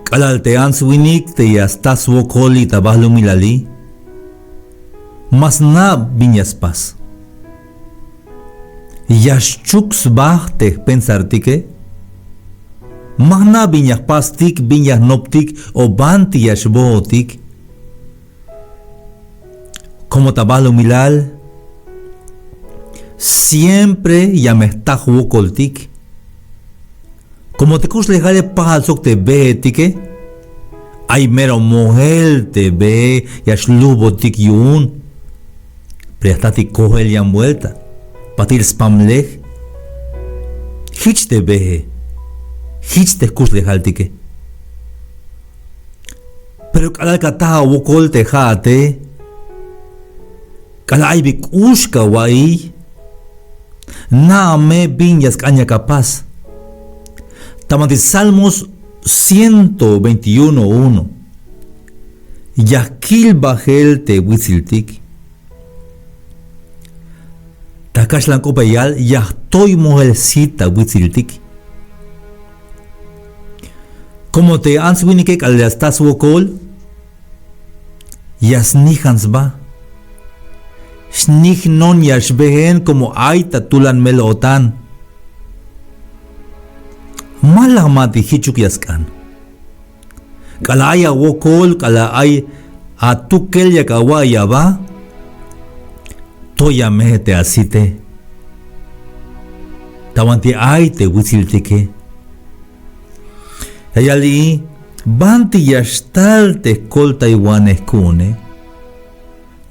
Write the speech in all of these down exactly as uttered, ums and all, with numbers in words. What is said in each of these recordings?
K'alal te ants winik te ya sta swokol li' ta balumilali, ma sna'be bin ya spas. Ya xchuk sba te jpensartike. Ma jna' bin ya jpastik, bin ya jnoptik o banti ya xbootik. Komo ta balumilal siempre ya me jta jwokoltik. Komo te kuxlejale pajal sok te beetike, ay mero mojel te bee ya xlujbotik yu'un. Pero ya jtatik kojel yan buelta, patil spamlej. Jich te bee, jich te jkuxlejaltike. Pero k'alal ka taj awokol te ja'ate, k'alal ay bi k'ux ka awa'iy, na'a me bin ya sk'an yak apas. Ta banti Salmos ciento veintiuno uno, ya jkil bajel te witsiltik. Ta kaxlan k'op ya yal, ya jtoy mojel sit ta witsiltik. Komo te ants winike k'alal ya sta swokol, ya snijan sba. Snijnon ya xbeen komo ay ta tulan mel-o'tan. Ma la jmati jichuk ya sk'an. K'alal ay awokol, k'alal ay atukel yak awa'iy aba, toya me te asite. Ta banti ay te witsiltike. Ya yal i, banti ya xtal te jkoltaywanej ku'une.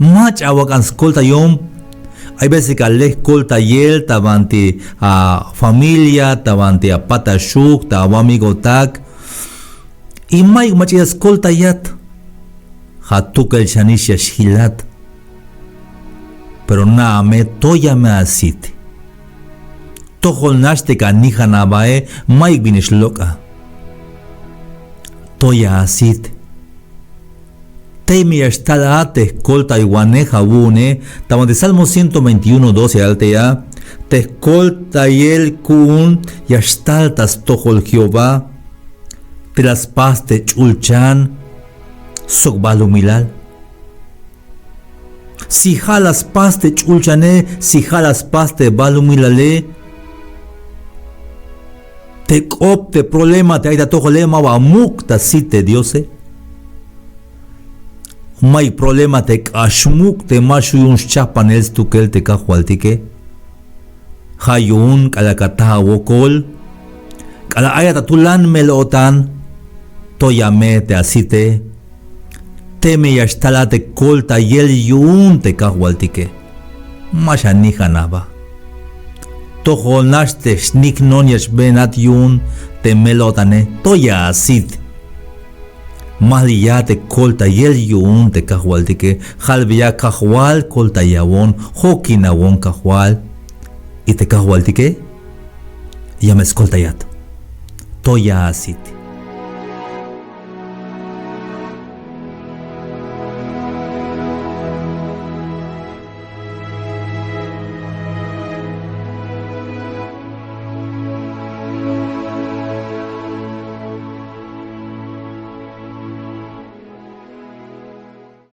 Mach'a awak'an skoltayon. Ay veces ka lek jkoltayel ta banti afamilia, ta banti apataxuk, ta awamigotak. Y mayuk mach'a ya skoltayat. Ja' atukel xanix ya xjilat. Pero na'a me, toya me asit. Tojol nax te ka nijan abae, mayuk bin ya xlok' a. Toya asit. Teme ya xtal a te jkoltaywanej awu'une, ta banti Salmo ciento veintiuno dos ya yal te a, te jkoltayel ku'un ya xtal ta stojol Jehová, te la spas te ch'ulchan sok balumilal. Si ja' la spas te ch'ulchane, si ja' la spas te balumilale, te k'op, te problema te ay ta atojole, maba muk' ta sit te Diose. Mayuk problema te k'ax muk', te ma xju' yu'un xchajpanel stukel te Kajwaltike. Ja' yu'un k'alal ka taj awokol, k'alal ayat ta tulan mel-o'tan, toya me te asite. Teme ya xtal a te koltayel yu'un te Kajwaltike, ma xanijan aba. Tojol nax te xnijnon ya xbeenat yu'un te mel-o'tane, toya asit. Maliya te koltayel yu'un te Kajwaltike, jalbeya: Kajwal, koltayawon, jokinawon Kajwal. Y te Kajwaltike ya me skoltayat. Toya asit.